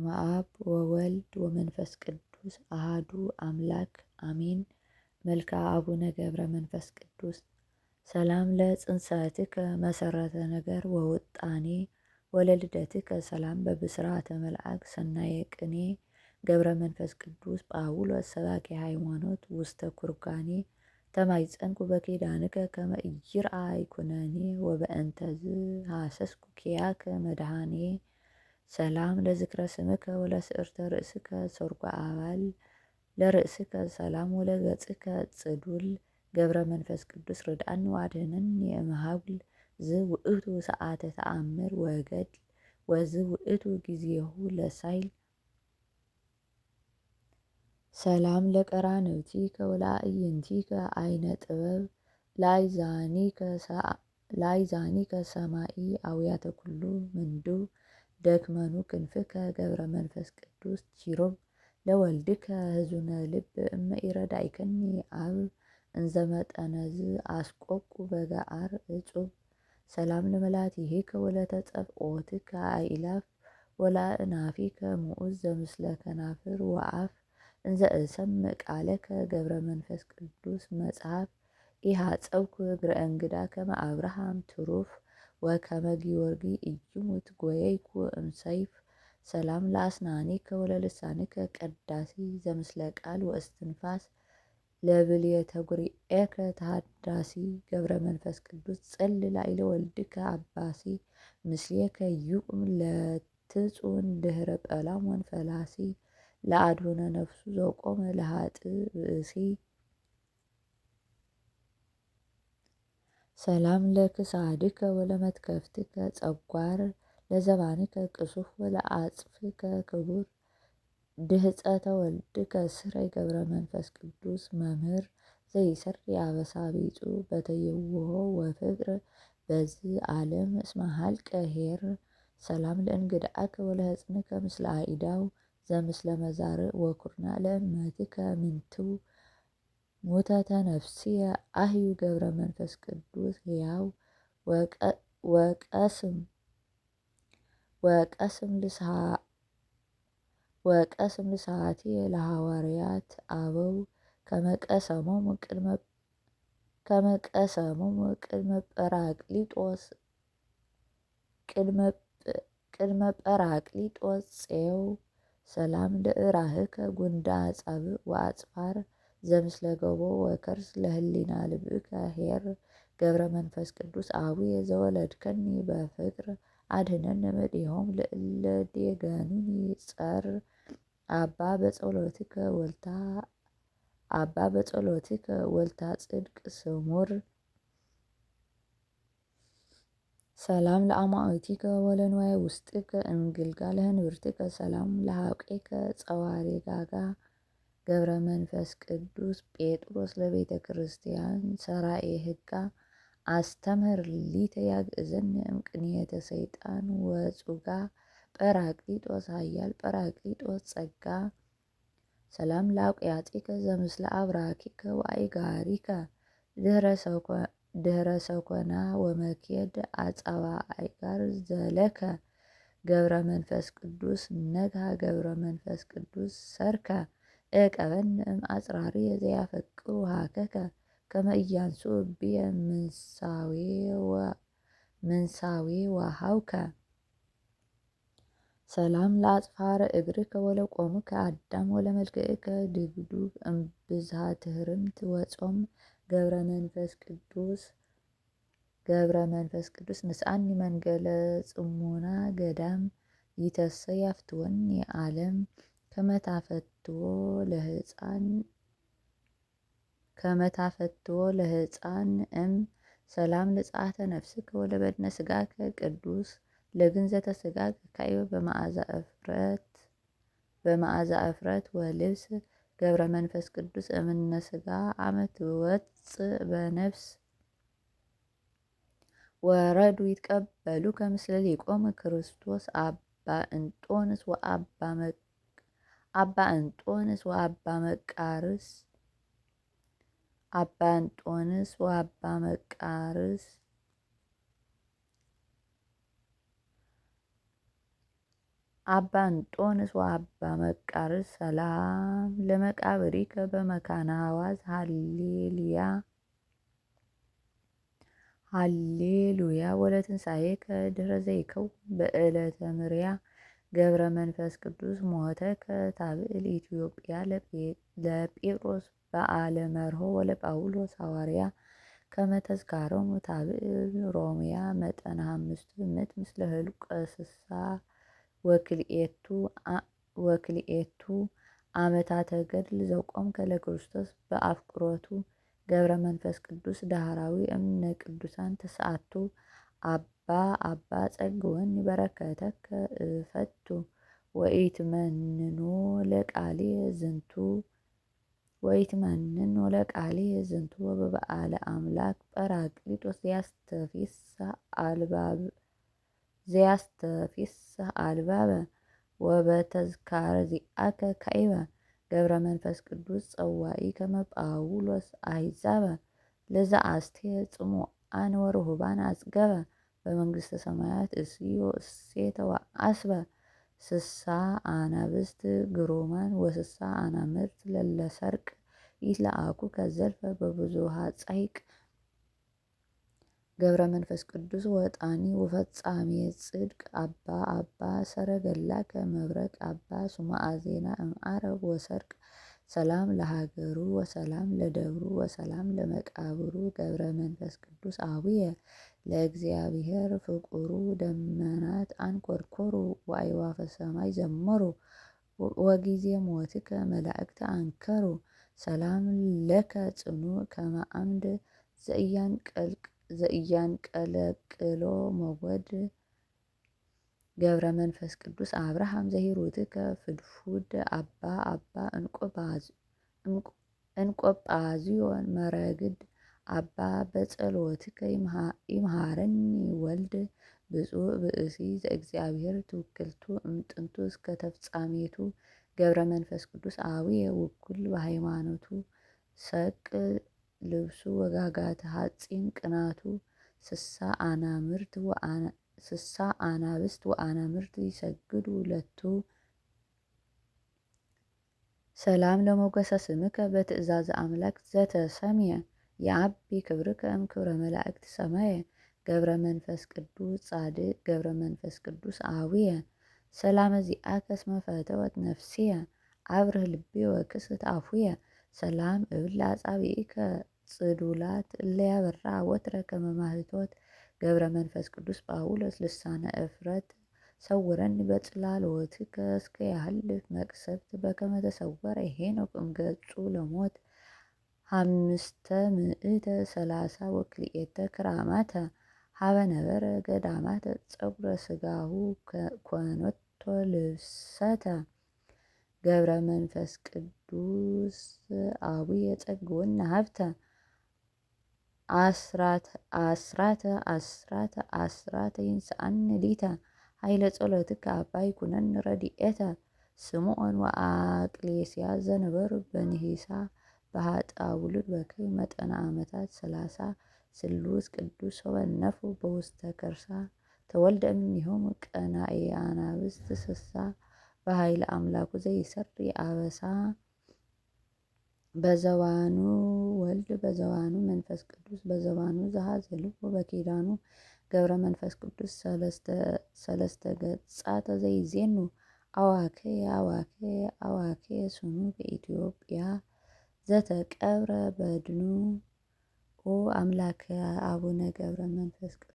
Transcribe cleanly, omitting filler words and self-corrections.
አብ ወወልድ ወመንፈስ ቅዱስ አሃዱ አምላክ አሜን። መልክአ አቡነ ገብረ መንፈስ ቅዱስ። ሰላም ለጽንሰትከ መሰረተ ነገር ወውጣኔ ወለልደትከ ሰላም በብስራተ መልአክ ሰናየ ቅኔ ገብረ መንፈስ ቅዱስ ጳውሎስ ሰባኬ ሃይማኖት ውስተ ኩርጋኔ ተማይጸንኩ በኪዳንከ ከመ ኢይርአይ ኩነኔ ወበእንተዝ ሃሰስኩ ኪያከ መድኃኔ። ሰላም ለዝክረ ስምከ ወለስዕርተ ርእስከ ሰርጎ አባል ለርእስከ ሰላም ወለገጽከ ጽዱል ገብረ መንፈስ ቅዱስ ርድአኒ ወአድኅነኒ እምሃጉል ዝውእቱ ሰዓተ ተአምር ወገድል ወዝውእቱ ጊዜሁ ለሳይል። ሰላም ለቀራንብቲከ ወለአዕይንቲከ አይነ ጥበብ ላይዛኒከ ሰማኢ አውያተ ኩሉ ምንዱብ ደክመኑ ክንፍከ ገብረ መንፈስ ቅዱስ ኪሩብ ለወልድከ ህዙነ ልብ እመ ኢረዳእከኒ አብ እንዘመጠነዝ አስቆቁ በገአር እጹብ። ሰላም ለመላትሂከ ወለተጸብኦትከ አእላፍ ወለአእናፊከ ምዑዝ ዘምስለ ከናፍር ወአፍ እንዘ እሰምዕ ቃለከ ገብረ መንፈስ ቅዱስ መጽሐፍ ኢሃጸብኩ እግረ እንግዳ ከመ አብርሃም ትሩፍ ወከመ ጊዮርጊ ኢይሙት ጎየይኩ እምሰይፍ። ሰላም ለአስናኒከ ወለልሳኒከ ቀዳሲ ዘምስለ ቃል ወእስትንፋስ ለብልየተ ጉርኤከ ተሃዳሲ ገብረ መንፈስ ቅዱስ ጸል ላዕለ ወልድከ አባሲ ምስሌከ ይቁም ለትጹን ድህረ ጰላሞን ፈላሲ ለአድኅነ ነፍሱ ዘቆመ ለኃጥእ ብእሲ። ሰላም ለክሳድከ ወለመትከፍትከ ጸጓር ለዘባንከ ቅሱፍ ወለአጽፍከ ክቡር ድህፀተ ወልድከ ስረይ ገብረ መንፈስ ቅዱስ መምህር ዘይሰሪ አበሳ ቢጹ በተየውሆ ወፍቅር በዝ ዓለም እስመ ኀልቀ ኄር። ሰላም ለእንግድዓከ ወለሕፅንከ ምስለ አእዳው ዘምስለ መዛርእ ወኩርና ለእመትከ ምንትው ሙተተ ነፍስየ አህዩ ገብረ መንፈስ ቅዱስ ሕያው። ወቀስም ልስዓትየ ለሐዋርያት አበው ከመቀሰሞሙ ቅድመ ጰራቅሊጦስ ፄው። ሰላም ለእራህከ ጉንዳ አጻብዕ ወአጽፋር ዘምስለ ገቦ ወከርስ ለህሊና ልብከ ኄር ገብረ መንፈስ ቅዱስ አቡየ ዘወለድከኒ በፍቅር አድኅነነ እምኔሆሙ ለእለ ዴገኑኒ ጸር። አባ በጸሎትከ ወልታ ጽድቅ ስሙር። ሰላም ለአማእቲከ ወለንዋየ ውስጥከ እንግልጋ ለህንብርትከ ሰላም ለሐቄከ ጸዋሪ ጋጋ ገብረ መንፈስ ቅዱስ ጴጥሮስ ለቤተ ክርስቲያን ሰራኤ ህጋ አስተምህር ሊተ ያግእዘኒ እምቅንየተ ሰይጣን ወጹጋ ጰራቅሊጦስ ኃያል ጰራቅሊጦስ ጸጋ። ሰላም ለአቁያጺከ ዘምስለ አብራኪከ ወአይጋሪከ ድህረ ሰኮና ወመኬድ አጻብዓይጋር ዘለከ ገብረ መንፈስ ቅዱስ ነግሃ ገብረ መንፈስ ቅዱስ ሰርከ እቀበን እምአጽራርየ ዘያፈቅሩ ሃከከ ከመ ኢያንስኡ ብየ ምንሳዌ ወሃውከ። ሰላም ለአጽፋረ እግርከ ወለቆሙከ አዳም ወለመልክዕከ ድግዱግ እምብዝሃ ትህርምት ወጾም ገብረ መንፈስ ቅዱስ ገብረ መንፈስ ቅዱስ ንስአኒ መንገለ ጽሙና ገዳም ይተሰይ አፍትወኒ ዓለም ከመታፈትዎ ለህፃን እም። ሰላም ለጸአተ ነፍስከ ወለበድነ ሥጋከ ቅዱስ ለግንዘተ ሥጋከ ካዕበ በመዓዛ እፍረት ወልብስ ገብረ መንፈስ ቅዱስ እምነ ሥጋ አመ ትወፅእ በነፍስ። ወረዱ ይትቀበሉከ ምስለ ሊቆሙ ክርስቶስ አባ እንጦንስ ወአባ መቃርስ አባ እንጦንስ ወአባ መቃርስ አባ እንጦንስ ወአባ መቃርስ ሰላም ለመቃብሪከ በመካነ ሐዋዝ ሃሌሉያ ሃሌሉያ ወለትንሣኤከ ድኅረ ዘይከውን በዕለተ ምርያ ገብረ መንፈስ ቅዱስ ሞተከ ታብዕል ኢትዮጵያ ለጴጥሮስ በዓለ መርሆ ወለጳውሎስ ሐዋርያ ከመ ተዝካሮሙ ታብዕል ሮምያ መጠነ አምስቱ ምዕት ምስለ ህልቀ ስሳ ወክልኤቱ ዓመታተ ገድል ዘቆምከ ለክርስቶስ በአፍቅሮቱ ገብረ መንፈስ ቅዱስ ዳህራዊ እምነ ቅዱሳን ተስዓቱ አባ አባ ጸግወኒ በረከተከ እፈቱ ወኢትመንኖ ለቃሌ ዝንቱ ወኢትመንኖ ለቃሌ ዝንቱ ወበበዓለ አምላክ ጰራቅሊጦስ ዘያስተፊስህ አልባበ ወበተዝካረ ዚአከ ካዕበ ገብረ መንፈስ ቅዱስ ጸዋኢ ከመ ጳውሎስ አሕዛበ ለዘአስቴ ጽሙዓን ወርሁባን አጽገበ በመንግሥተ ሰማያት እስዮ እሴተ ወአስበ ስሳ አናብስት ግሩማን ወስሳ አናምርት ለለሰርቅ ይትለአኩ ከዘልፈ በብዙሃ ጻይቅ ገብረ መንፈስ ቅዱስ ወጣኒ ወፈጻሜ ጽድቅ አባ አባ ሰረገላከ መብረቅ አባ ሱማአ ዜና እምዓረብ ወሰርቅ ሰላም ለሀገሩ ወሰላም ለደብሩ ወሰላም ለመቃብሩ ገብረ መንፈስ ቅዱስ አቡየ ለእግዚአብሔር ፍቁሩ ደመናት አንኮርኮሩ ወአዕዋፈ ሰማይ ዘመሩ ወጊዜ ሞትከ መላእክት አንከሩ ሰላም ለከ ጽኑዕ ከመ አምድ ዘኢያንቀለቅሎ ሞገድ ገብረ መንፈስ ቅዱስ አብርሃም ዘሂሩትከ ፍድፉድ አባ አባ እንቆጳዝዮን መረግድ አባ በጸሎትከ ይምሃረኒ ወልድ ብፁዕ ብእሲ ዘእግዚአብሔር ትውክልቱ እምጥንቱ እስከ ተፍጻሜቱ ገብረ መንፈስ ቅዱስ አብየ ውኩል በሃይማኖቱ ሰቅ ልብሱ ወጋጋተ ሐጺን ቅናቱ ስሳ አናብስት ወአናምርት ይሰግዱ ለቱ ሰላም ለሞገሰ ስምከ በትእዛዝ አምላክ ዘተሰምየ የዐቢ ክብርከ እምክብረ መላእክት ሰማየ ገብረ መንፈስ ቅዱስ ጻድቅ ገብረ መንፈስ ቅዱስ አብየ ሰላመ ዚአከ እስመ ፈተወት ነፍስየ አብርህ ልቤ ወክስት አፉየ ሰላም እብል ለአጻብዒከ ጽዱላት እለ ያበራ ወትረ ከመ ማህቶት ገብረ መንፈስ ቅዱስ ጳውሎስ ልሳነ እፍረት ሰውረኒ በጽላሎትከ እስከ ያህልፍ መቅሰፍት በከመ ተሰወረ ሄኖክ እምገጹ ለሞት ሃምስተ ምእተ ሰላሳ ወክልኤተ ክራማተ ሀበ ነበረ ገዳማተ ጸጉረ ስጋሁ ኮኖቶ ልብሰተ ገብረ መንፈስ ቅዱስ አቡየ ጸግወነ ሀብተ አስራተ አስራተ አስራተ አስራተ ይንስአኒ ሊተ ኃይለ ጸሎትከ አባ ይኩነኒ ረድኤተ ስምዖን ወአቅሌስያ ዘነበሩ በንሂሳ በሃጣ ውሉድ በክይ መጠነ ዓመታት ሰላሳ ስሉስ ቅዱስ ወበነፉ በውስተ ከርሳ ተወልደ እምኔሆሙ ቀናኢ አናብስት ስሳ በኃይለ አምላኩ ዘይሰሪ አበሳ በዘባኑ ወልድ በዘባኑ መንፈስ ቅዱስ በዘባኑ ዘኀዘልዎ በኪዳኑ ገብረ መንፈስ ቅዱስ ሰለስተ ገጻተ ዘይዜኑ አዋኬ አዋኬ አዋኬ ስሙ በኢትዮጵያ ዘተቀብረ በድኑ ኦ አምላከ አቡነ ገብረ መንፈስ ቅዱስ።